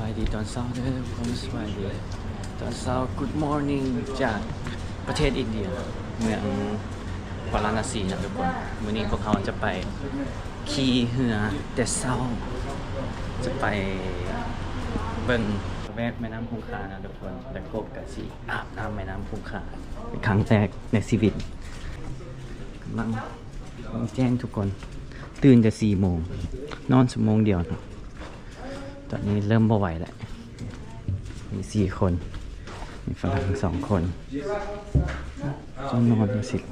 ສະບາຍດີຕອນເຊົ້າເດີທຸກຄົນ ສະບາຍດີຕອນເຊົ້າ Good morning ຈາກປະເທດອິນເດຍ ເມືອງວາລານະສີນະທຸກຄົນ. ມື້ນີ້ພວກເຮົາຈະໄປຂີ່ເຮືອແຕ່ເຊົ້າ ຈະໄປເບິ່ງລະແວກແມ່ນ້ຳຄົງຄານະທຸກຄົນ ແລະ ກົບກະຊິອາບນ້ຳແມ່ນ້ຳຄົງຄາເປັນຄັ້ງແລກໃນຊີວິດ. ກຳລັງແຈ້ງທຸກຄົນ ຕື່ນແຕ່ສີ່ໂມງ ນອນຊົ່ວໂມງດຽວເນາະ. ຕອນນີ້ເລີ່ມບໍ່ໄຫວແລ້ວ ມີສີ່ຄົນ ມີຝຣັ່ງສອງຄົນ ຈະນອນຈັ່ງຊີ້ລະ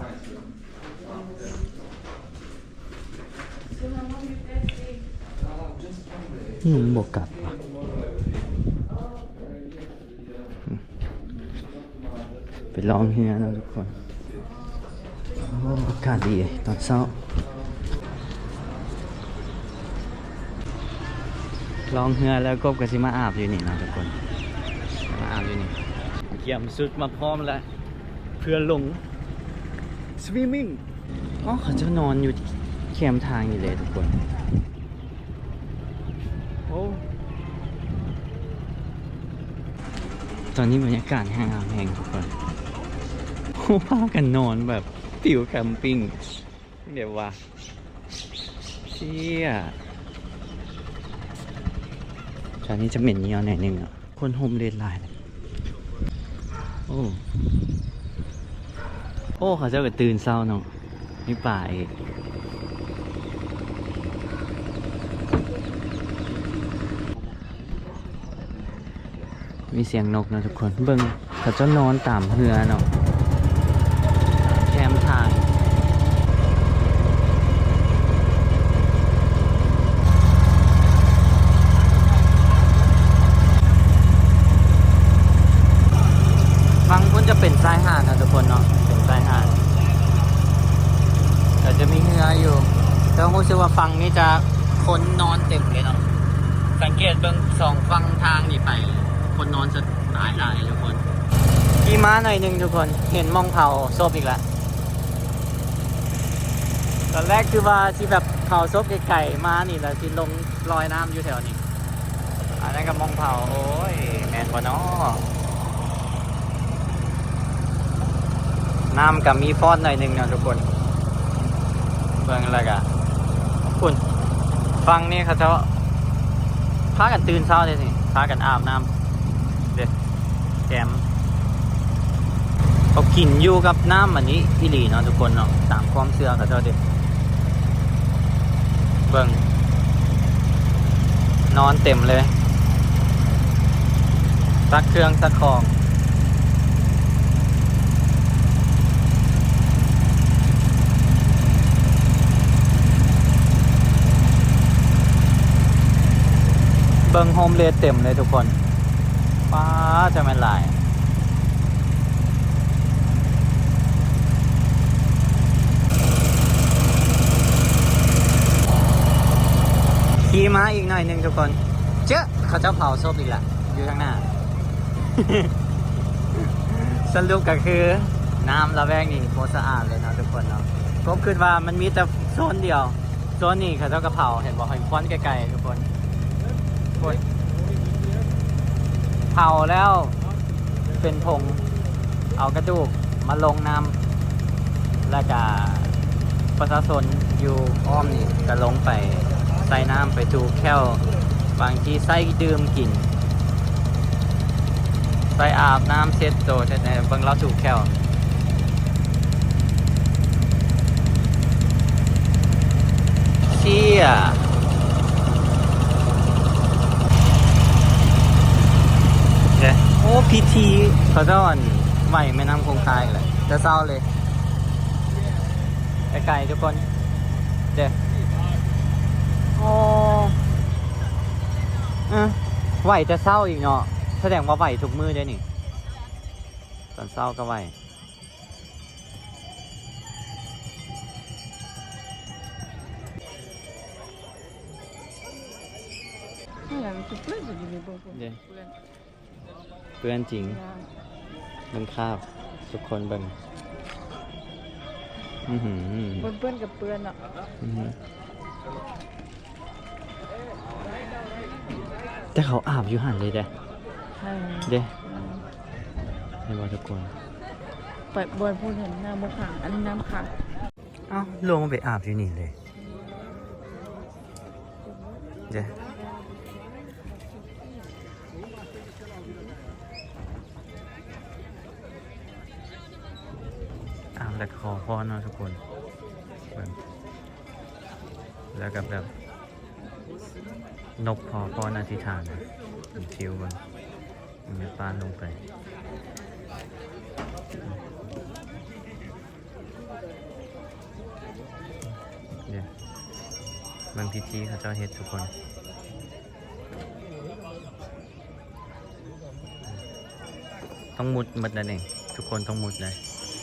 ອືມ ບໍ່ກັບວະ. ໄປລ່ອງເຮືອເນາະທຸກຄົນ. ໂອ້ ອາກາດດີຕອນເຊົ້າ ລ່ອງເຮືອແລ້ວ ກົບກະຊິມາອາບຢູ່ນີ້ເນາະທຸກຄົນ ມາອາບຢູ່ນີ້. ກຽມຊຸດມາພ້ອມແລ້ວ ເພື່ອລົງ swimming. ອໍ ເຂົາເຈົ້ານອນຢູ່ແຄມທາງນີ້ເລີຍທຸກຄົນ. ໂອ້ ຕອນນີ້ບັນຍາກາດງາມແຮງທຸກຄົນ. ໂອ້ ພາກັນນອນແບບຟິວແຄມປິງ ແບບວ່າ ເຊຍ ຕອນນີ້ຈະເໝັນຍ່ອງໜ້ອຍໜຶ່ງເນາະ. ຄົນໂຮມເລສຫຼາຍ. ໂອ້ ໂອ້ ເຂົາເຈົ້າກໍຕື່ນເຊົ້າເນາະ ມີປາອີກ. ມີສຽງນົກເນາະທຸກຄົນ. ເບິ່ງ ເຂົາເຈົ້ານອນຕາມເຮືອເນາະ ແຄມທາງ. ຝັ່ງພຸ້ນຈະເປັນຊາຍຫາດເນາະທຸກຄົນເນາະ ເປັນຊາຍຫາດ ແຕ່ຈະມີເຮືອຢູ່ ແຕ່ຮູ້ສຶກວ່າຝັ່ງນີ້ຈະຄົນນອນເຕັມເລີຍເນາະ. ສັງເກດເບິ່ງສອງຝັ່ງທາງນີ້ໄປ ຄົນນອນສະ ຫຼາຍໆ ທຸກຄົນ. ຂີ່ມ້າໜ້ອຍໜຶ່ງທຸກຄົນ ເຫັນໝ່ອງເຜົາສົບອີກແລ້ວ. ຕອນແລກຄືວ່າຊິແບບເຜົາສົບໄກໆ ມານີ້ລະຊິລົງລອຍນ້ຳຢູ່ແຖວນີ້. ອັນນັ້ນກໍໝ່ອງເຜົາ. ໂອ້ຍ ແມ່ນບໍ່ນໍ? ນ້ຳກໍມີຟອດໜ້ອຍໜຶ່ງເນາະທຸກຄົນ. ເບິ່ງແລ້ວກະ ພຸ້ນ ຝັ່ງນີ້ເຂົາເຈົ້າພາກັນຕື່ນເຊົ້າເດ້ນີ້ ພາກັນອາບນ້ຳເດ້ ແຈ່ມ. ເຂົາກິນຢູ່ກັບນ້ຳອັນນີ້ອີ່ຫຼີເນາະທຸກຄົນເນາະ ຕາມຄວາມເຊື່ອເຂົາເຈົ້າເດ້. ເບິ່ງ ນອນເຕັມເລີຍ ຊັກເຄື່ອງຊັກຂອງ. ເບິ່ງໂຮມເລສເຕັມເລີຍທຸກຄົນ. ປາດ ຈັ່ງແມ່ນຫຼາຍ. ຂີ່ມາອີກໜ້ອຍໜຶ່ງທຸກຄົນ ເຈາະ ເຂົາເຈົ້າເຜົາສົບອີກລະ ຢູ່ທາງໜ້າ. ສະຫຼຸບກໍຄື ນ້ຳລະແວກນີ້ບໍ່ສະອາດເລີຍເນາະທຸກຄົນເນາະ. ກົບຄິດວ່າມັນມີແຕ່ໂຊນດຽວ ໂຊນນີ້ເຂົາເຈົ້າກໍເຜົາ ເຫັນບໍ່? ເຫັນຄວັນໄກໆ ທຸກຄົນ. ໂອ້ຍ ເຜົາແລ້ວເປັນຜົງ ເອົາກະດູກມາລົງນ້ຳ ແລ້ວກະປະຊາຊົນຢູ່ອ້ອມນີ້ກໍລົງໄປໃສ່ນ້ຳ ໄປຖູແຂ້ວ ບາງທີໃສ່ດື່ມກິນ ໃສ່ອາບນ້ຳເຊັດໂຕ ເຊັດ ເບິ່ງລາວຖູແຂ້ວ. ເຊຍ ເດ້ ໂອ້ ພິທີເຂົາເຈົ້າ ອັນ ໄຫວ້ແມ່ນ້ຳຄົງຄາອີກແລ້ວ ແຕ່ເຊົ້າເລີຍ ໄກໆ ທຸກຄົນ ເດ້. ໂອ້ ເອີ ໄຫວ້ແຕ່ເຊົ້າອີກເນາະ ສະແດງວ່າໄຫວ້ທຸກມື້ເດ້ນີ້ ຕອນເຊົ້າກໍໄຫວ້. Voilà, mais c'est plein, j'ai dit, mais bon, bon, ເດ້ plein. ເປື້ອນຈິງ ເບິ່ງຄາບ ທຸກຄົນເບິ່ງ ອືຫື ເປື້ອນໆ ກັບເປື້ອນເນາະ ອືຫື. ແຕ່ເຂົາອາບຢູ່ຫັ້ນເລີຍເດ້. ເອີ ເດ້ ເຫັນບໍ່ທຸກຄົນ? ໄປບ່ອນພຸ້ນຫັ້ນ ນ້ຳບໍ່ຂັງ ອັນນີ້ນ້ຳຂັງ. ເອົ້າ ລົງໄປອາບຢູ່ນີ້ເລີຍເດ້. ອາບແລ້ວກໍຂໍພອນເນາະທຸກຄົນ ເບິ່ງ ແລ້ວກໍແບບນົບຂໍພອນອະທິຖານ ເປັນຟິວເບິ່ງ ແມ່ນປານລົງໄປ. ເດ້ ເບິ່ງພິທີເຂົາເຈົ້າເຮັດທຸກຄົນ ຕ້ອງມຸດໝົດນັ້ນເອງ ທຸກຄົນຕ້ອງມຸດເລີຍ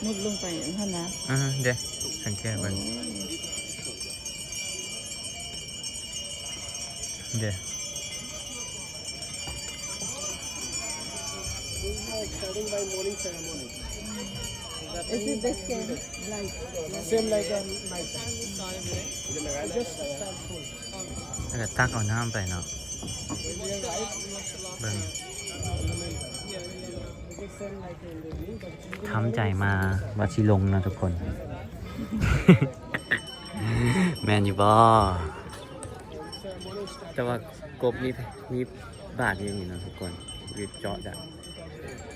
ມຸດລົງໄປຫັ້ນນະ. ອື ເດ້ ສັງເກດເບິ່ງ ເດ້. Is it the same? Like same like a night. Just start full. ແລ້ວກໍຕັກເອົານ້ຳໄປເນາະ ເບິ່ງ ທຳໃຈມາວ່າຊິລົງເນາະທຸກຄົນ. ແມ່ນຢູ່ບໍ່? ແຕ່ວ່າກົບນີ້ມີບາດຢູ່ນີ້ເນາະທຸກຄົນ ວິບເຈາະດະ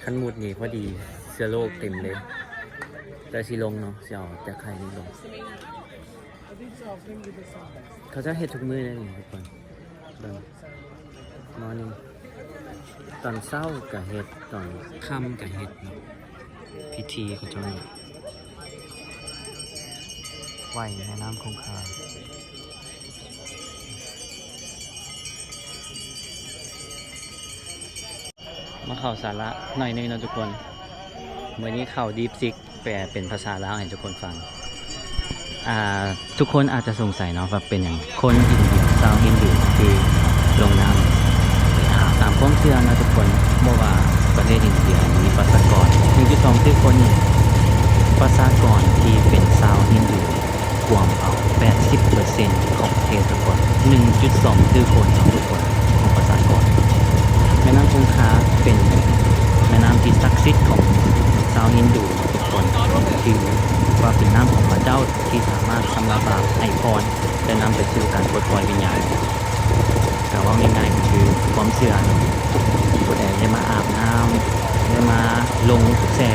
ຄັນມຸດນີ້ພໍດີເຊື້ອໂລກເຕັມເລີຍ. ແຕ່ຊິລົງເນາະ ຊິເອົາຕາຂ່າຍນີ້ລົງ. ເຂົາເຈົ້າເຮັດທຸກມື້ເດ້ນີ້ທຸກຄົນ ເບິ່ງ ມໍນີ້ ຕອນເຊົ້າກໍເຮັດ ຕອນຄ່ຳກໍເຮັດເນາະ ພິທີເຂົາເຈົ້ານີ້ ໄຫວ້ແມ່ນ້ຳຄົງຄາ. ມາເຂົ້າສາລະໜ້ອຍໜຶ່ງເນາະທຸກຄົນ ມື້ນີ້ເຂົ້າ DeepSeek ແປເປັນພາສາລາວໃຫ້ທຸກຄົນຟັງ. ອ່າ ທຸກຄົນອາດຈະສົງໄສເນາະວ່າເປັນຫຍັງຄົນອິນເດຍ ຊາວຮິນດູຄືລົງນ້ຳໄປອາບ. ຕາມຄວາມເຊື່ອເນາະທຸກຄົນ ເພາະວ່າປະເທດອິນເດຍມີປະຊາກອນໜຶ່ງຈຸດສອງຕື້ຄົນ, ປະຊາກອນທີ່ເປັນຊາວຮິນດູກວມເອົາແປດສິບເປີເຊັນຂອງປະເທດທຸກຄົນ, ໜຶ່ງຈຸດສອງຕື້ຄົນເນາະທຸກຄົນ ຂອງປະຊາກອນ. ແມ່ນ້ຳຄົງຄາເປັນແມ່ນ້ຳທີ່ສັກສິດຂອງຊາວຮິນດູທຸກຄົນ, ຖືວ່າເປັນນ້ຳຂອງພະເຈົ້າ ທີ່ສາມາດຊຳລະບາບ, ໃຫ້ພອນ ແລະ ນຳໄປສູ່ການປົດປ່ອຍວິນຍານ. ກໍເວົ້າງ່າຍໆ ກໍຄືຄວາມເຊື່ອເນາະ, ຜູ້ໃດໄດ້ມາອາບນ້ຳ, ໄດ້ມາລົງແຊ່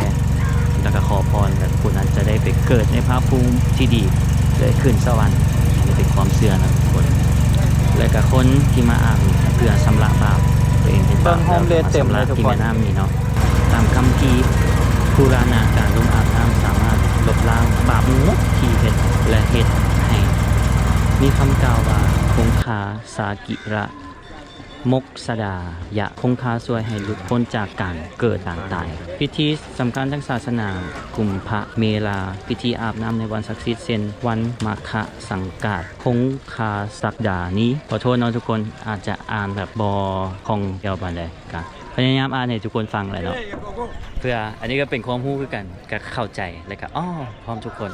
ແລ້ວກໍຂໍພອນ, ແລ້ວຜູ້ນັ້ນຈະໄດ້ໄປເກີດໃນພາບພູມທີ່ດີ ແລະ ຂຶ້ນສະຫວັນ. ອັນນີ້ເປັນຄວາມເຊື່ອນະທຸກຄົນ. ແລ້ວກໍຄົນທີ່ມາອາບນີ້ ເພື່ອຊຳລະບາບຕົວເອງໃຫ້ບາບ ແລ້ວກໍມາຊຳລະທີ່ແມ່ນ້ຳນີ້ເນາະ. ຕາມຄຳພີບູຮານະ, ການລົງອາບນ້ຳສາມາດລົບລ້າງບາບໝົດທີ່ເຮັດ ແລະ ເຮັດໃຫ້ມີຄຳກ່າວວ່າ ຄົງຄາສາກິລະມົກສະດາຍະ, ຄົງຄາຊ່ວຍໃຫ້ຫຼຸດພົ້ນຈາກການເກີດການຕາຍ. ພິທີສຳຄັນທາງສາສະໜາ ກຸມພະເມລາ, ພິທີອາບນ້ຳໃນວັນສັກສິດ ເຊັ່ນ ວັນມາຄະສັງກາດ, ຄົງຄາສັກດານີ. ຂໍໂທດເນາະທຸກຄົນ, ອາດຈະອ່ານແບບບໍ່ຄ່ອງແຄ້ວປານໃດ. ກະພະຍາຍາມອ່ານໃຫ້ທຸກຄົນຟັງແຫຼະເນາະ ເພື່ອ ອັນນີ້ກໍເປັນຄວາມຮູ້ຄືກັນ ກໍເຂົ້າໃຈ ແລ້ວກໍ ອໍ ພ້ອມທຸກຄົນ.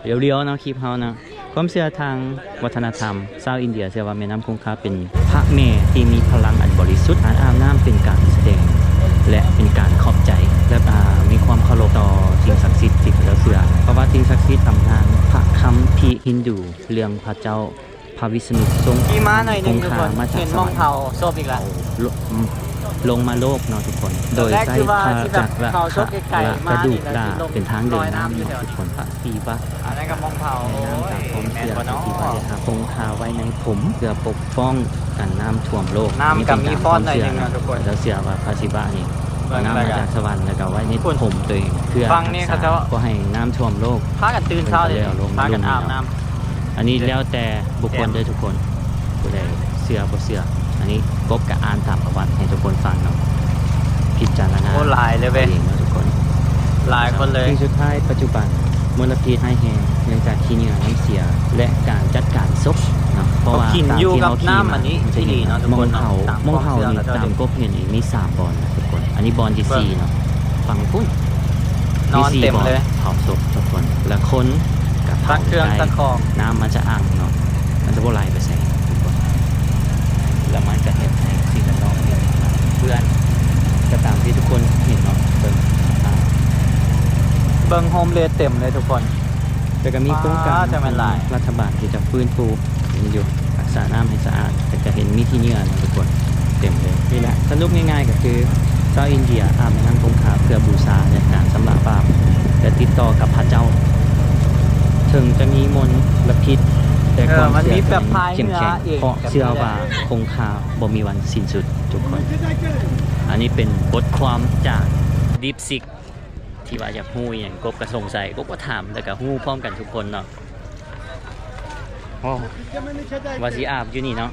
ລຽວໆເນາະ ຄລິບເຮົາເນາະ. ຄວາມເຊື່ອທາງວັດທະນະທຳ ຊາວອິນເດຍເຊື່ອວ່າແມ່ນ້ຳຄົງຄາເປັນພະແມ່ທີ່ມີພະລັງອັນບໍລິສຸດ. ການອາບນ້ຳເປັນການສະແດງ ແລະ ເປັນການຂອບໃຈ ແລະ ອາ ມີຄວາມເຄົາລົບຕໍ່ສິ່ງສັກສິດທີ່ເຂົາເຈົ້າເຊື່ອ. ປະຫວັດສິ່ງສັກສິດ, ຕຳນານ, ພະຄຳພີຮິນດູ ເລື່ອງພະເຈົ້າ ພະວິສະນຸຊົງ ທີ່ມາໜ້ອຍໜຶ່ງ ຄົງຄາ ທຸກຄົນ ມາຈາກສະຫວັນ ເຫັນໝ່ອງເຜົາສົບອີກແລ້ວ ລົງມາໂລກເນາະທຸກຄົນ ໂດຍໃຊ້ພະຈັກລະຄະລະກະດູກລາເປັນທາງເດີນນ້ຳເນາະທຸກຄົນ. ພະສີວະ ອັນນັ້ນກໍໝ່ອງເຜົາ ແມ່ນ້ຳຕາມຄວາມເຊື່ອ ພະສີວະໄດ້ຮັບຄົງຄາໄວ້ໃນຜົມ ເພື່ອປົກປ້ອງກັນນ້ຳຖ້ວມໂລກ. ນ້ຳກໍມີຟອນໜ້ອຍໜຶ່ງເນາະທຸກຄົນ. ເຈົ້າເຊື່ອວ່າພະສີວະນີ້ເອົານ້ຳມາຈາກສະຫວັນ ແລ້ວກໍໄວ້ໃນຜົມຕົວເອງ ເພື່ອຮັກສາບໍ່ໃຫ້ນ້ຳຖ້ວມໂລກ. ພາກັນຕື່ນເຊົ້າເດ້ ພາກັນອາບນ້ຳ. ອັນນີ້ແລ້ວແຕ່ບຸກຄົນເດີທຸກຄົນ ຜູ້ໃດເຊື່ອບໍ່ເຊື່ອ. ອັນນີ້ກົບກະອ່ານຕາມປະຫວັດໃຫ້ທຸກຄົນຟັງເນາະ ພິຈາລະນາ ໂອ້ ຫຼາຍເລີຍເວີຍ ເອົາເອງເນາະທຸກຄົນ. ຫຼາຍຄົນເລີຍ. ສິ່ງສຸດທ້າຍ ປັດຈຸບັນ ມົນລະພິດຮ້າຍແຮງ ເນື່ອງຈາກຂີ້ເຫຍື້ອນ້ຳເສຍ ແລະ ການຈັດການສົບເນາະ ເພາະວ່າ ເຂົາກິນຢູ່ກັບນ້ຳອັນນີ້ ທີ່ດີເນາະທຸກຄົນເນາະ. ໝ່ອງເຜົາ ໝ່ອງເຜົານີ້ ຕາມກົບເຫັນນີ້ມີສາມບ່ອນນະທຸກຄົນ. ອັນນີ້ບ່ອນທີສີ່ເນາະ ຝັ່ງພຸ້ນ ນອນເຕັມເລີຍ ເຜົາສົບທຸກຄົນ ແລະ ຄົນກໍເຜົາໄດ້. ນ້ຳມັນຈະອັ່ງເນາະ ມັນຈະບໍ່ໄຫຼໄປໃສທຸກຄົນ. ແລ້ວມັນກໍເຮັດໃຫ້ສິ່ງແວດລ້ອມເປື້ອນ ກໍຕາມທີ່ທຸກຄົນເຫັນເນາະ. ເບິ່ງ ອ່າ ເບິ່ງໂຮມເລດເຕັມເລີຍທຸກຄົນ. ແລ້ວກໍມີໂຄງການ ວ້າວ ຈະແມ່ນຫຼາຍ ຂອງລັດຖະບານທີ່ຈະຟື້ນຟູ ເຫັນຢູ່ ຮັກສານ້ຳໃຫ້ສະອາດ, ແຕ່ກໍເຫັນມີຂີ້ເຫຍື້ອນະທຸກຄົນ ເຕັມເລີຍ. ນີ້ແຫຼະ ສະຫຼຸບງ່າຍໆກໍຄື ຊາວອິນເດຍອາບແມ່ນ້ຳຄົງຄາເພື່ອບູຊາ ແລະ ການຊຳລະບາບ ແລະ ຕິດຕໍ່ກັບພະເຈົ້າ. ເຖິງຈະມີມົນລະພິດ ແຕ່ຄວາມເຊື່ອກໍຍັງເຂັ້ມແຂງ ເອີ ມັນມີແບບພາຍເຮືອເອງ ເພາະເຊື່ອວ່າຄົງຄາບໍ່ມີວັນສິ້ນສຸດທຸກຄົນ. ອັນນີ້ເປັນບົດຄວາມຈາກ DeepSeek ທີ່ວ່າຢາກຮູ້ອີ່ຫຍັງ ກົບກໍສົງໄສ ກົບກໍຖາມ ແລ້ວກໍຮູ້ພ້ອມກັນທຸກຄົນເນາະ. ໂອ້ ວ່າຊິອາບຢູ່ນີ້ເນາະ.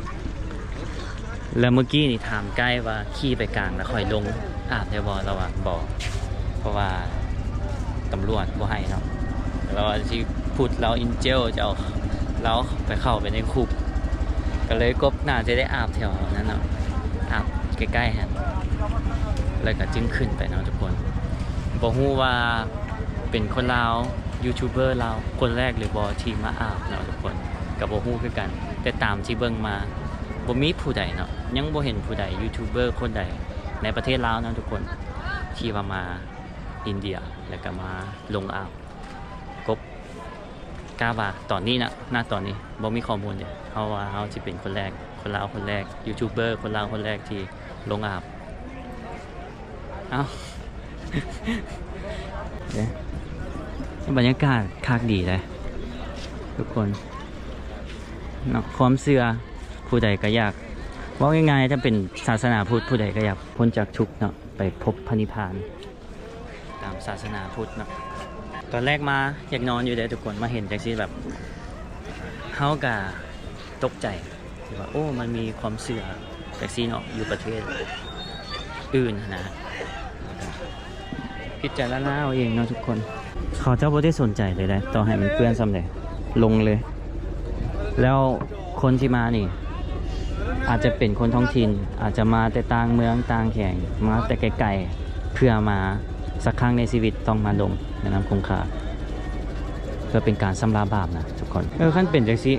ແລ້ວເມື່ອກີ້ນີ້ຖາມໄກວ່າຂີ່ໄປກາງແລ້ວຄ່ອຍລົງອາບໄດ້ບໍ່? ລາວວ່າບໍ່ ເພາະວ່າຕຳຫຼວດບໍ່ໃຫ້ເນາະ. ລາວວ່າຊິພຸດລາວ in jail ຈະເອົາລາວໄປເຂົ້າໄປໃນຄຸກ. ກໍເລີຍກົບໜ້າຈະໄດ້ອາບແຖວນັ້ນເນາະ ອາບໃກ້ໆຫັ້ນ ແລ້ວກໍຈຶ່ງຂຶ້ນໄປເນາະທຸກຄົນ. ບໍ່ຮູ້ວ່າເປັນຄົນລາວ ຢູທູບເບີລາວຄົນແລກຫຼືບໍ່ທີ່ມາອາບເນາະທຸກຄົນ ກໍບໍ່ຮູ້ຄືກັນ. ແຕ່ຕາມທີ່ເບິ່ງມາ ບໍ່ມີຜູ້ໃດເນາະ ຍັງບໍ່ເຫັນຜູ້ໃດ ຢູທູບເບີຄົນໃດໃນປະເທດລາວເນາະທຸກຄົນ ທີ່ວ່າມາອິນເດຍ ແລ້ວກໍມາລົງອາບ. ກົບ ກະວ່າຕອນນີ້ນະ ນະຕອນນີ້ບໍ່ມີຂໍ້ມູນເດ ເຮົາວ່າເຮົາຊິເປັນຄົນແລກ ຄົນລາວຄົນແລກ ຢູທູບເບີຄົນລາວຄົນແລກທີ່ລົງອາບ. ເອົ້າ ເດ້ ບັນຍາກາດຄັກດີເດ້ທຸກຄົນເນາະ. ຄວາມເຊື່ອ ຜູ້ໃດກໍຢາກ ເວົ້າງ່າຍໆ ຖ້າເປັນສາສະໜາພຸດ ຜູ້ໃດກໍຢາກພົ້ນຈາກທຸກເນາະ ໄປພົບພະນິບພານ. ຕາມສາສະໜາພຸດເນາະ. ຕອນແລກມາຢາກນອນຢູ່ເດ້ທຸກຄົນ ມາເຫັນຈັ່ງຊີ້ແບບ ເຮົາກະຕົກໃຈທີ່ວ່າ ໂອ້ ມັນມີຄວາມເຊື່ອຈັ່ງຊີ້ເນາະ ຢູ່ປະເທດອື່ນຫັ້ນນະ. ພິຈາລະນາເອົາເອງເນາະທຸກຄົນ. ເຂົາເຈົ້າບໍ່ໄດ້ສົນໃຈເລີຍເດ້ ຕໍ່ໃຫ້ມັນເປື້ອນສ່ຳໃດ ລົງເລີຍ. ແລ້ວຄົນທີ່ມານີ້ ອາດຈະເປັນຄົນທ້ອງຖິ່ນ ອາດຈະມາແຕ່ຕ່າງເມືອງຕ່າງແຂວງ ມາແຕ່ໄກໆ ເພື່ອມາ ສັກຄັ້ງໃນຊີວິດຕ້ອງມາລົງແມ່ນ້ຳຄົງຄາ ເພື່ອເປັນການຊຳລະບາບນະທຸກຄົນ. ເອີ ຄັນເປັນຈັ່ງຊີ້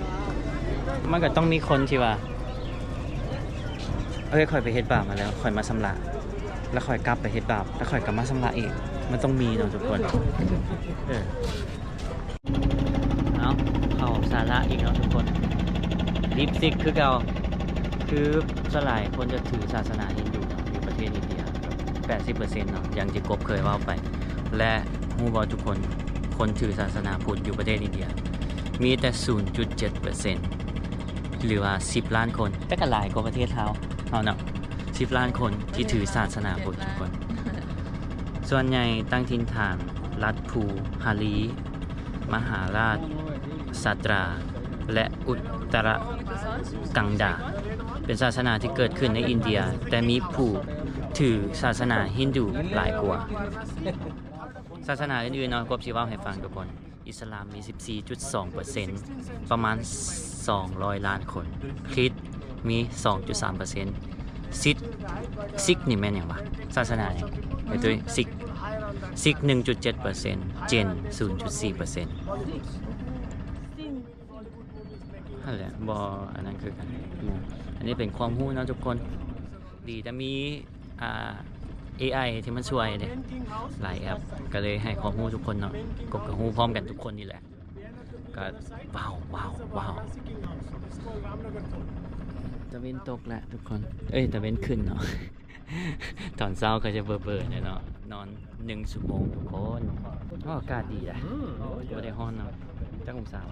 ມັນກໍຕ້ອງມີຄົນທີ່ວ່າ ເອີ ຂ້ອຍໄປເຮັດບາບມາແລ້ວ ຂ້ອຍມາຊຳລະ ແລ້ວຂ້ອຍກັບໄປເຮັດບາບ ແລ້ວຂ້ອຍກໍມາຊຳລະອີກ ມັນຕ້ອງມີເນາະທຸກຄົນ. ເອີ ເອົາ ເຂົ້າສາລະອີກເນາະທຸກຄົນ. DeepSeek ຄືເກົ່າ ຄືສ່ວນຫຼາຍຄົນຈະຖືສາສະໜາຮິນດູເນາະ ຢູ່ປະເທດອິນເດຍ ແປດສິບເປີເຊັນເນາະ ຢ່າງທີ່ກົບເຄີຍເວົ້າໄປ. ແລະ ຮູ້ບໍ່ທຸກຄົນ ຄົນຖືສາສະໜາພຸດຢູ່ປະເທດອິນເດຍ ມີແຕ່ສູນຈຸດເຈັດເປີເຊັນ ຫຼືວ່າສິບລ້ານຄົນ ແຕ່ກໍຫຼາຍກວ່າປະເທດລາວເຮົາເນາະ ສິບລ້ານຄົນທີ່ຖືສາສະໜາພຸດທຸກຄົນ. ສ່ວນໃຫຍ່ຕັ້ງຖິ່ນຖານລັດພູຮາລີ ມະຫາລາດສັດຕາ ແລະ ອຸດຕະຣະກັນດາ ເປັນສາສະໜາທີ່ເກີດຂຶ້ນໃນອິນເດຍ ແຕ່ມີຜູ້ຖືສາສະໜາຮິນດູຫຼາຍກວ່າ. ສາສະໜາອື່ນໆເນາະ ກົບຊິເວົ້າໃຫ້ຟັງທຸກຄົນ. ອິດສະລາມມີສິບສີ່ຈຸດສອງເປີເຊັນ ປະມານສອງຮ້ອຍລ້ານຄົນ, ຄຣິດມີສອງຈຸດສາມເປີເຊັນ, ສິກ ສິກນີ້ແມ່ນຫຍັງວະ? ສາສະໜາຫຍັງ? ໄປຕຸ້ຍ ສິກ ສິກໜຶ່ງຈຸດເຈັດເປີເຊັນ, ເຈນສູນຈຸດສີ່ເປີເຊັນ. ຫັ້ນແຫຼະ ບໍ່ອັນນັ້ນຄືກັນ. ອັນນີ້ເປັນຄວາມຮູ້ເນາະທຸກຄົນ. ດີແຕ່ມີ ອ່າ ເອໄອທີ່ມັນຊ່ວຍເດ້ ຫຼາຍແອັບ ກໍເລີຍໃຫ້ຄວາມຮູ້ທຸກຄົນເນາະ, ກໍ ກໍຮູ້ພ້ອມກັນທຸກຄົນນີ້ແຫຼະ. ກໍ ວ້າວ ວ້າວ ວ້າວ ຕາເວັນຕົກແລ້ວທຸກຄົນ ເອີຍ ຕາເວັນຂຶ້ນເນາະ. ຕອນເຊົ້າກໍຈະເບີໆແດ່ເນາະ ນອນໜຶ່ງຊົ່ວໂມງທຸກຄົນ. ໂອ້ ອາກາດດີນະ ບໍ່ໄດ້ຮ້ອນເນາະ. ຈັກອົງສາວະ?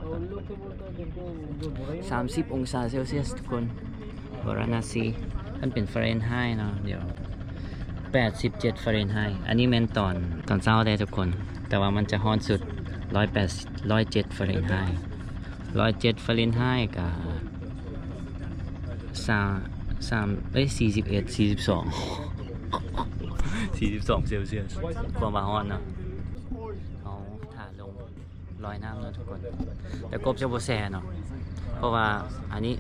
ສາມສິບອົງສາເຊລຊຽສທຸກຄົນ. ວາຣານາຊີ ຄັນເປັນຟາເຣນໄຮເນາະ ດຽວ ແປດສິບເຈັດຟາເຣນໄຮ. ອັນນີ້ແມ່ນຕອນ ຕອນເຊົ້າເດ້ທຸກຄົນ, ແຕ່ວ່າມັນຈະຮ້ອນສຸດ ຮ້ອຍແປດ ຮ້ອຍເຈັດຟາເຣນໄຮ. ຮ້ອຍເຈັດຟາເຣນໄຮກະ ສາມ ສາມ ເອີຍ ສີ່ສິບເອັດ ສີ່ສິບສອງ ສີ່ສິບສອງເຊລຊຽສ ຄວາມວ່າຮ້ອນເນາະ. ເຮົາຖ້າລົງລອຍນ້ຳເນາະທຸກຄົນ, ແຕ່ກົບຈະບໍ່ແຊ່ເນາະ ເພາະວ່າອັນນີ້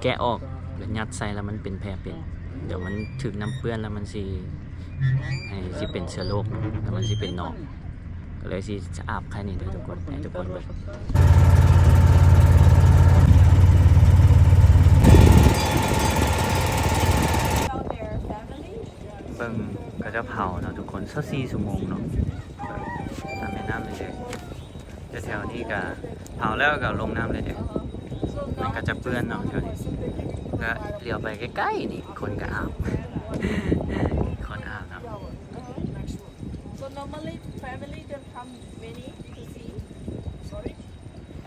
ແກະອອກ ແລ້ວຍັດໃສ່ ແລ້ວມັນເປັນແຜເປັນ, ດຽວມັນຖືກນ້ຳເປື້ອນ ແລ້ວມັນຊິ ໃຫ້ຊິເປັນເຊື້ອໂລກ ແລ້ວມັນຊິເປັນໜອງ. ກໍເລີຍຊິອາບແຄ່ນີ້ເດີທຸກຄົນ ໃຫ້ທຸກຄົນເບິ່ງ. ຊາວສີ່ຊົ່ວໂມງເນາະ ຕາມແມ່ນ້ຳເລີຍເດ້. ແຖວໆນີ້ກະເຜົາແລ້ວກະລົງນ້ຳເລີຍເດ້. ມັນກະຈະເປື້ອນເນາະແຖວນີ້ ກະຫຼຽວໄປໃກ້ໆນີ້ ຄົນກະອາບ ຄົນອາບເນາະ. So normally family they come many to see? Sorry?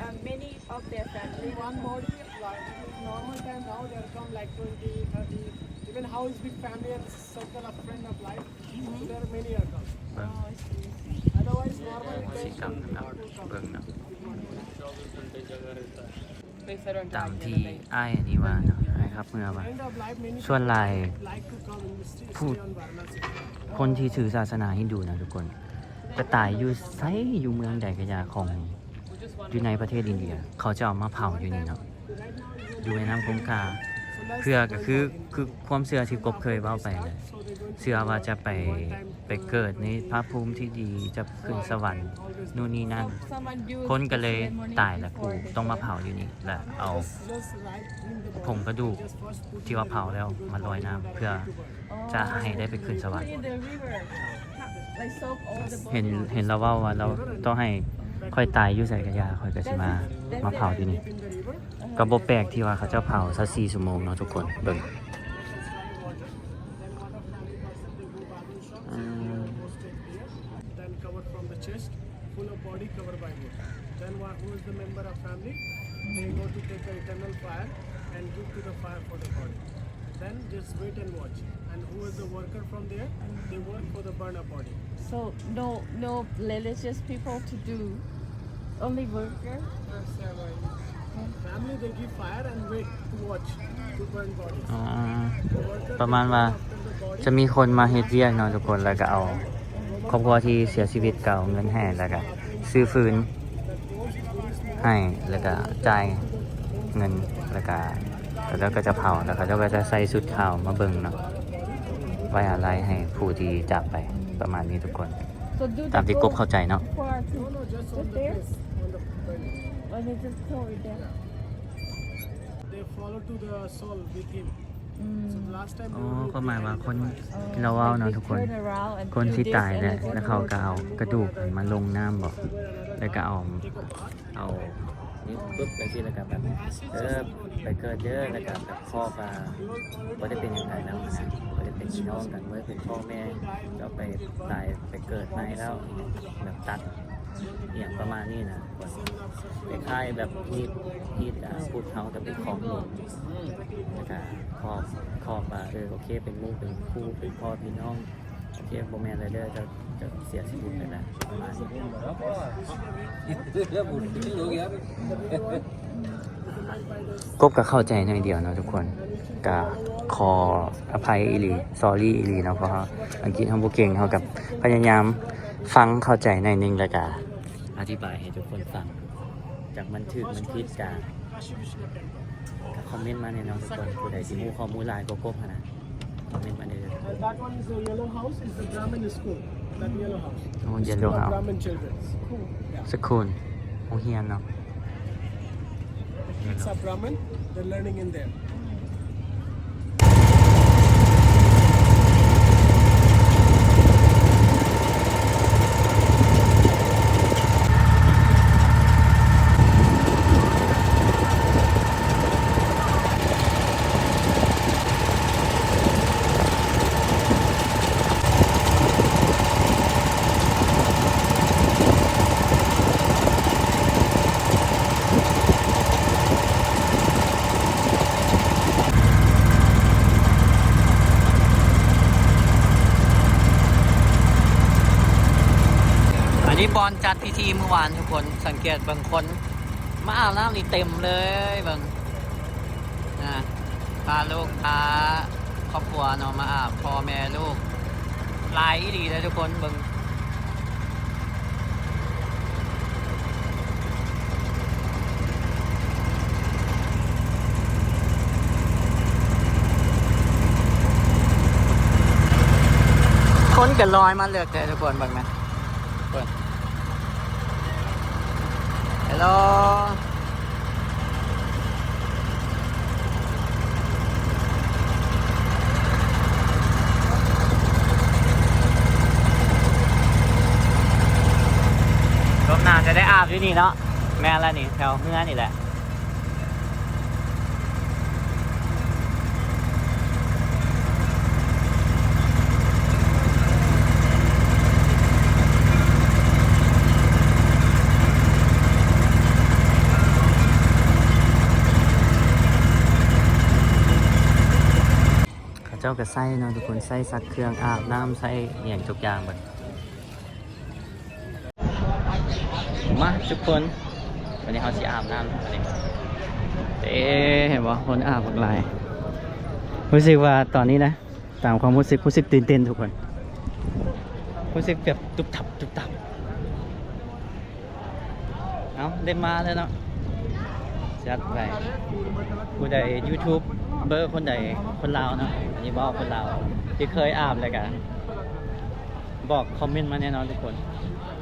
Uh, many of their family. One body, like, normal time now they come like twenty, thirty. Even how is big family and circle of friend of life. So there are many are come. ເບິ່ງ Otherwise normal ສີ time ກຳ people ເບິ່ງເນາະ ຕາມທີ່ອ້າຍອັນນີ້ວ່າເນາະ ອ້າຍຂັບເຮືອວ່າ ສ່ວນຫຼາຍຜູ້ ຄົນທີ່ຖືສາສະໜາຮິນດູນະທຸກຄົນ ໄປຕາຍຢູ່ໃສ ຢູ່ເມືອງໃດກະຢ່າຂອງ ຢູ່ໃນປະເທດອິນເດຍ ເຂົາຈະເອົາມາເຜົາຢູ່ນີ້ເນາະ ຢູ່ແມ່ນ້ຳຄົງຄາ. ເພື່ອກະຄື ຄືຄວາມເຊື່ອທີ່ກົບເຄີຍເວົ້າໄປແຫຼະ ເຊື່ອວ່າຈະໄປ ໄປເກີດໃນພະພູມທີ່ດີ ຈະຂຶ້ນສະຫວັນ ນູ່ນນີ້ນັ້ນ ຄົນກະເລີຍຕາຍ ລະກູຕ້ອງມາເຜົາຢູ່ນີ້ ລະເອົາໂຄງກະດູກທີ່ວ່າເຜົາແລ້ວມາລອຍນ້ຳ ເພື່ອຈະໃຫ້ໄດ້ໄປຂຶ້ນສະຫວັນ. ເຫັນ ເຫັນລາວເວົ້າວ່າລາວ ຕໍ່ໃຫ້ຂ້ອຍຕາຍຢູ່ໃສກະຢ່າ ຂ້ອຍກະຊິມາ ມາເຜົາຢູ່ນີ້. ກະບໍ່ແປກທີ່ວ່າເຂົາເຈົ້າເຜົາຊາວສີ່ຊົ່ວໂມງເນາະທຸກຄົນ ເບິ່ງ ອືມ Then covered from the chest, full of body covered by wood. Then wha-, who is the member of family? They go to take a eternal fire and give to the fire for the body. Then just wait and watch. And who is the worker from there? They work for the burner body. So no, no religious people to do, only worker? Family, they give fire and wait to watch to burn bodies. ອໍ ປະມານວ່າຈະມີຄົນມາເຮັດວຽກເນາະທຸກຄົນ ແລ້ວກະເອົາ ຄອບຄົວທີ່ເສຍຊີວິດກະເອົາເງິນໃຫ້ ແລ້ວກະຊື້ຟືນໃຫ້ ແລ້ວກະຈ່າຍເງິນ ແລ້ວກະເຂົາເຈົ້າກະຈະເຜົາ ແລ້ວເຂົາເຈົ້າກະຈະໃສ່ຊຸດຂາວມາເບິ່ງເນາະ ໄວ້ອາໄລໃຫ້ຜູ້ທີ່ຈາກໄປ ປະມານນີ້ທຸກຄົນ ຕາມທີ່ກົບເຂົ້າໃຈເນາະ. They follow to the soul with him. ອໍ ຄວາມໝາຍວ່າຄົນທີ່ລາວເວົ້າເນາະທຸກຄົນ ຄົນທີ່ຕາຍແຫຼະ ແລ້ວເຂົາກະເອົາກະດູກຫັ້ນມາລົງນ້ຳບໍ ແລ້ວກະເອົາ ເອົານີ້ປຶບຈັ່ງຊີ້ ແລ້ວກະແບບ ເອີ ໄປເກີດເດີ ແລ້ວກະແບບຂໍກະບໍ່ໄດ້ເປັນຫຍັງກັນແລ້ວຫັ້ນນະ ບໍ່ໄດ້ເປັນພີ່ນ້ອງກັນ ບໍ່ໄດ້ເປັນພໍ່ແມ່ ເຈົ້າໄປຕາຍໄປເກີດໃໝ່ແລ້ວ ແບບຕັດ ອີ່ຫຍັງປະມານນີ້ນະ ຄ້າຍໆແບບຮີດ ຮີດ ອາ ພຸດເຮົາກະໄປຄອບລູກ ແລ້ວກະຄອບ ຄອບວ່າ ເອີ ໂອເຄ ເປັນໝູ່ເປັນຄູ່ ເປັນພໍ່ເປັນນ້ອງ ໂອເຄ ບໍ່ແມ່ນແລ້ວເດີ ເຈົ້າ ເຈົ້າເສຍຊີວິດໄປແລ້ວ ປະມານນີ້. ກົບກະເຂົ້າໃຈໜ້ອຍດຽວເນາະທຸກຄົນ ກະຂໍອະໄພອີ່ຫຼີ sorry ອີ່ຫຼີເນາະ ເພາະວ່າອັງກິດເຮົາບໍ່ເກັ່ງ ເຮົາກະພະຍາຍາມຟັງເຂົ້າໃຈໜ້ອຍໜຶ່ງ ແລ້ວກະອະທິບາຍໃຫ້ທຸກຄົນຟັງ ຈັກມັນຖືກມັນຜິດກະ ກະຄອມເມັນມາແນ່ເນາະທຸກຄົນ ຜູ້ໃດຊິຮູ້ຂໍ້ມູນຫຼາຍກວ່າກົບຫັ້ນນະ ຄອມເມັນມາເດີ. And that one is the yellow house, is the Brahmin school. That yellow house. ໂອ້ Yellow House Brahmin children. Yeah. School ໂຮງຮຽນເນາະ. Kids are Brahmin, they're learning in there. ອັນນີ້ບ່ອນຈັດພິທີມື້ວານທຸກຄົນ ສັງເກດເບິ່ງຄົນມາອາບນ້ຳນີ້ເຕັມເລີຍ ເບິ່ງ ນະ ພາລູກ ພາຄອບຄົວເນາະ ມາອາບ ພໍ່ແມ່ລູກ ຫຼາຍອີ່ຫຼີເລີຍທຸກຄົນ ເບິ່ງ ຄົນກະລອຍມາເລິກແທ້ທຸກຄົນ ເບິ່ງນະ ເບິ່ງ Hello. ອາບຢູ່ນີ້ເນາະ. ແມ່ນລະນີ້ ແຖວເຮືອນີ້ແຫຼະ. ເຂົາເຈົ້າກໍໃຊ້ເນາະທຸກຄົນ ໃຊ້ຊັກເຄື່ອງ ອາບນ້ຳ ໃຊ້ຫຍັງທຸກຢ່າງເບິດ. ມາທຸກຄົນ ວັນນີ້ເຮົາຊິອາບນ້ຳ ເດ້ ເຫັນບໍ່ ຄົນອາບບັກຫຼາຍ. ຮູ້ສຶກວ່າຕອນນີ້ນະ ຕາມຄວາມຮູ້ສຶກ ຮູ້ສຶກຕື່ນເຕັ້ນທຸກຄົນ ຮູ້ສຶກແບບຕຸບຕັບ ຕຸບຕັບ. ເອົາ ໄດ້ມາແລ້ວເນາະ ຈັດໄປ. ຜູ້ໃດ ຢູທູບເບີຄົນໃດ ຄົນລາວເນາະ ອັນນີ້ເວົ້າຄົນລາວ ທີ່ເຄີຍອາບແລ້ວກະບອກຄອມເມັນມາແນ່ນອນທຸກຄົນ.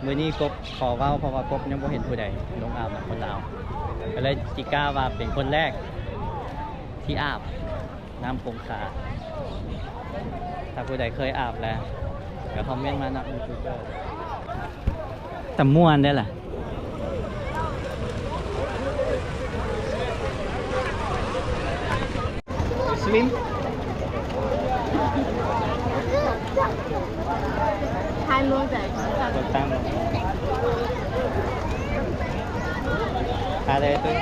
ມື້ນີ້ກົບຂໍເວົ້າ ເພາະວ່າກົບຍັງບໍ່ເຫັນຜູ້ໃດລົງອາບນຳຄົນລາວ ກໍເລີຍຊິກ້າວ່າເປັນຄົນແລກທີ່ອາບ ນ້ຳຄົງຄາ. ຖ້າຜູ້ໃດເຄີຍອາບແລ້ວ ກໍຄອມເມັນມາເນາະ ຢູທູບເບີ. ຕາມ່ວນເດ້ລະ. Swim. ໄປເລີຍຕຸ້ຍ.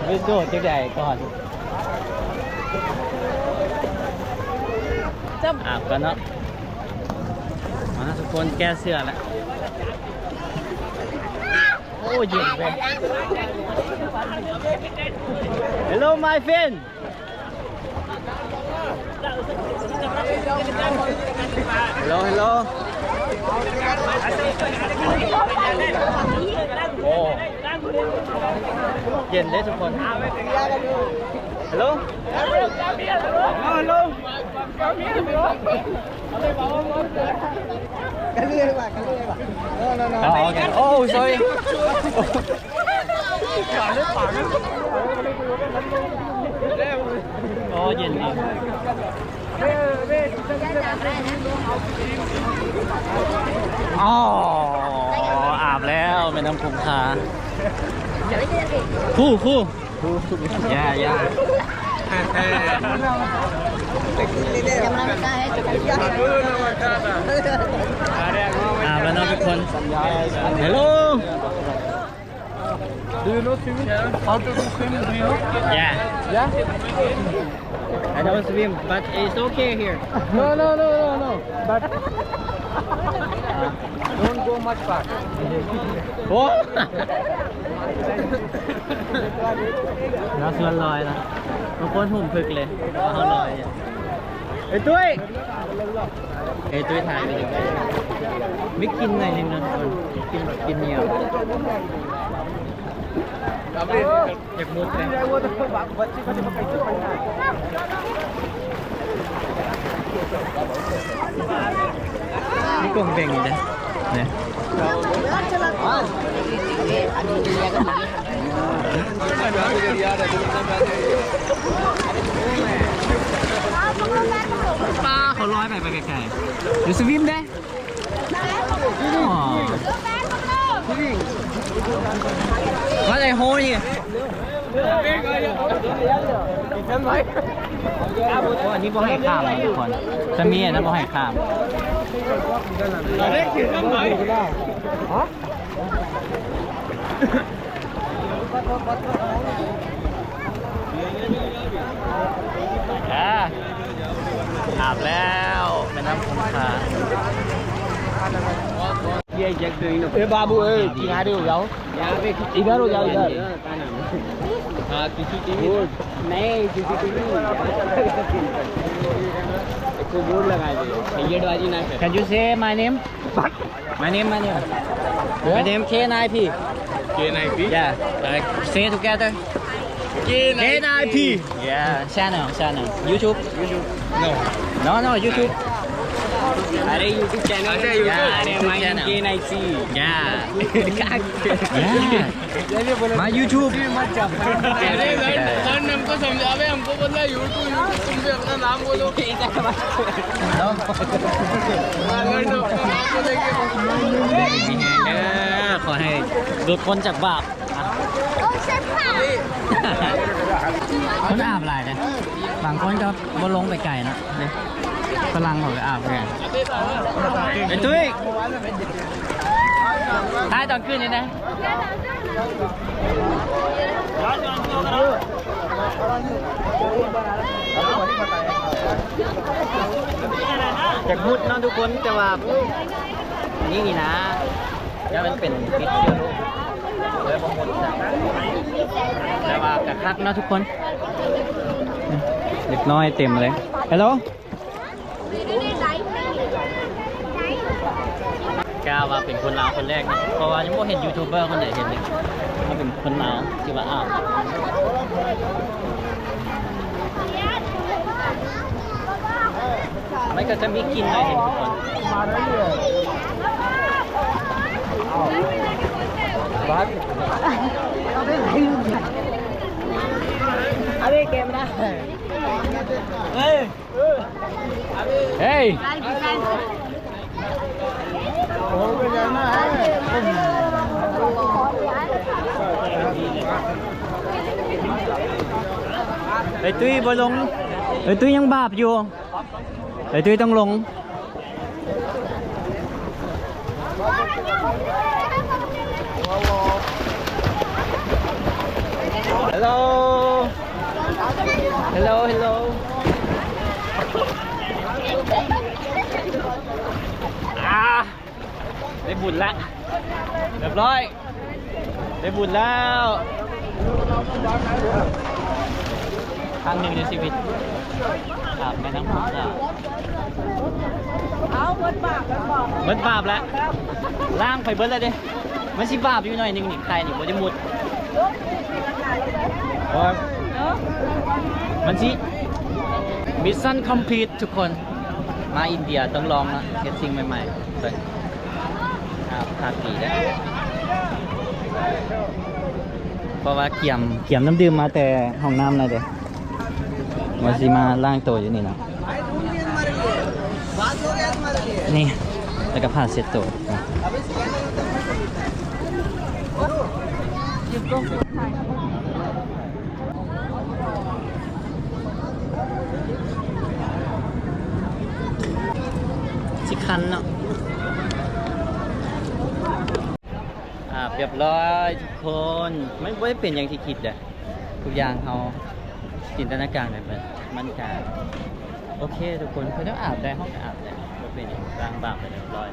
ໄປໂດດຈັ່ງໃດກ່ອນ? ອາບກ່ອນເນາະ. ມາທຸກຄົນ ແກ້ເສື້ອລະ. ໂອ້ ເຢັນເວີຍ. Hello my friend. Hello hello. ໂອ້ ເຢັນເດ້ທຸກຄົນ. Hello hello. ໂອ້ sorry. ໂອ້ ເຢັນດີ. ອໍ ອາບແລ້ວ ແມ່ນ້ຳຄົງຄາ. ຄູ ຄູ Yeah yeah. ອາບແລ້ວເນາະທຸກຄົນ. Hello. Do you know swimming? How to do swimming? Do you know? Yeah. Yeah? I don't swim, but it's okay here. No, no, no, no, no. But don't go much far. ໂອ້ ເຮົາຊວນລອຍນະ ບາງຄົນຫຸ້ມພຶກເລີຍ ເຮົາລອຍ. ເອີຍ ຕຸ້ຍ ເອີຍ ຕຸ້ຍ ຖ່າຍວິດີໂອ ມີກິນໜ້ອຍໜຶ່ງເນາະ ກິນ ກິນໜຽວ. ຢາກມຸດເລີຍ ມີກົງເບັງຢູ່ເດ້ ນີ້. ປາ ເຂົາລອຍໄປ ໄປໄກໆ ຢູ່ສະວິມເດ້. ອໍ ວ່າໄດ້ໂຮຍ. ໂອ້ ອັນນີ້ບໍ່ໃຫ້ຂ້າມນະທຸກຄົນ ຈະມີອັນນັ້ນບໍ່ໃຫ້ຂ້າມ. ອາ ອາບແລ້ວ ແມ່ນ້ຳຄົງຄາ. ए बाबू, ए, किनारे हो जाओ। इधर हो जाओ, इधर। हाँ, CCTV. Board. नहीं, सीसीटीवी नहीं। इसको बोर्ड लगा दे, हेलमेट बाजी ना कर। Can you say my name? My name, my name. Yeah? My name K nine P. K nine P? Yeah. Like, say together. K nine P. K nine P. Yeah, channel, channel. YouTube? YouTube. No. No, no, YouTube. अरे YouTube channel. अच्छा, YouTube। अरे YouTube my channel. के नाइसी। या। या। My YouTube। अरे sir, sir ने हमको समझावे, हमको बोल रहा है YouTube, YouTube, तुम भी अपना नाम बोलो। हाँ, सर, तो अपना नाम बोलेंगे। ມີແຮງເດີ ຂໍໃຫ້ຫຼຸດພົ້ນຈາກບາບ. ຄົນອາບຫຼາຍເດ້ ບາງຄົນກໍບໍ່ລົງໄປໄກເນາະ ຝຣັ່ງເຂົາກໍອາບຄືກັນ. ໄອ້ຕຸ້ຍ ຖ່າຍຕອນຄືນນີ້ນະ. ຢາກມຸດເນາະທຸກຄົນ ແຕ່ວ່າ ນີ້ນີ້ນະ ຢ້ານມັນເປັນຕິດເຊື້ອໂລກ ເລີຍບໍ່ໝົດ. ແຕ່ວ່າກະຄັກເນາະທຸກຄົນ ເດັກນ້ອຍເຕັມເລີຍ. Hello. ກ້າວ່າເປັນຄົນລາວຄົນແລກເນາະ ເພາະວ່າຍັງບໍ່ເຫັນຢູທູບເບີຄົນໃດເຮັດເລີຍ. ເຮົາເປັນຄົນລາວທີ່ວ່າອາບ. ມັນກໍຈະມີກິ່ນໜ້ອຍໜຶ່ງທຸກຄົນ. अरे camera. Hey. Hey, ຕຸ້ຍບໍ່ລົງ. ເອີ ຕຸ້ຍຍັງບາບຢູ່. ເອີ ຕຸ້ຍຕ້ອງລົງ. Hello. Hello, hello. ອາ ໄດ້ບຸນລະ ຮຽບຮ້ອຍ. ໄດ້ບຸນແລ້ວ ຄັ້ງໜຶ່ງໃນຊີວິດ ອາບແມ່ນ້ຳພຸງສາ. ເອົາ ເບິດບາບແລ້ວບໍ? ເບິດບາບແລ້ວ ລ້າງໄປເບິດແລ້ວເດ້. ມັນຊິບາບຢູ່ໜ້ອຍໜຶ່ງນີ້ ໄຂ່ນີ້ບໍ່ໄດ້ໝົດ. ໂອ້ຍ ມັນຊິ Mission complete ທຸກຄົນ. ມາອິນເດຍຕ້ອງລອງເນາະ ເຮັດສິ່ງໃໝ່ໆ ເບິ່ງ. ອ່າ ພາກດີເດີ້ ເພາະວ່າກຽມ ກຽມນ້ຳດື່ມມາແຕ່ຫ້ອງນ້ຳນະເດ້ ວ່າຊິມາລ້າງໂຕຢູ່ນີ້ເນາະ. ນີ້ ແລ້ວກໍຜ້າເຊັດໂຕ. ຊິຄັນເນາະ. ອາບຮຽບຮ້ອຍທຸກຄົນ. ມັນບໍ່ໄດ້ເປັນຢ່າງທີ່ຄິດເດ້ ທຸກຢ່າງເຮົາຈິນຕະນາການໄປເບິດ ມັນກະໂອເຄທຸກຄົນ. ເຂົາເຈົ້າອາບໄດ້ ເຮົາກໍອາບໄດ້ ບໍ່ເປັນຫຍັງ ລ້າງບາບໄປຮຽບຮ້ອຍ.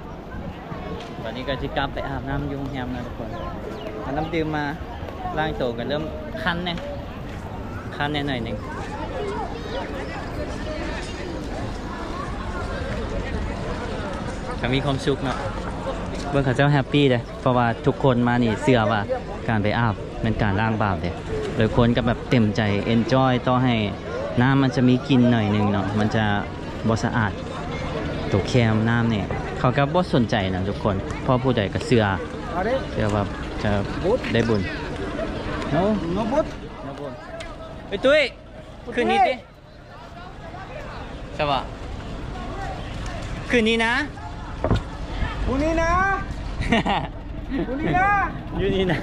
ຕອນນີ້ກໍຊິກັບໄປອາບນ້ຳຢູ່ໂຮງແຮມແລ້ວທຸກຄົນ. ເອົານ້ຳດື່ມມາລ້າງໂຕ ກໍເລີ່ມຄັນແດ່ ຄັນແດ່ໜ້ອຍໜຶ່ງ. ກໍມີຄວາມສຸກເນາະ ເບິ່ງເຂົາເຈົ້າແຮບປີ້ເດ້ ເພາະວ່າທຸກຄົນມານີ້ເຊື່ອວ່າການໄປອາບແມ່ນການລ້າງບາບເດ້. ໂດຍຄົນກໍແບບເຕັມໃຈ ເອັນຈອຍ ຕໍ່ໃຫ້ນ້ຳມັນຈະມີກິ່ນໜ້ອຍໜຶ່ງເນາະ ມັນຈະ ບໍ່ສະອາດ. ໂຕແຄມນ້ຳນີ້ ເຂົາກໍບໍ່ສົນໃຈນະທຸກຄົນ ເພາະຜູ້ໃດກໍເຊື່ອ ເຊື່ອວ່າຈະໄດ້ບຸນ. No. No ບຸນ. ເອີຍ ຕຸ້ຍ ຄືນນີ້ຕິ ສະບາຍ ຄືນນີ້ນະ ຄືນນີ້ນະ ຄືນນີ້ນະ ຢູ່ນີ້ນະ.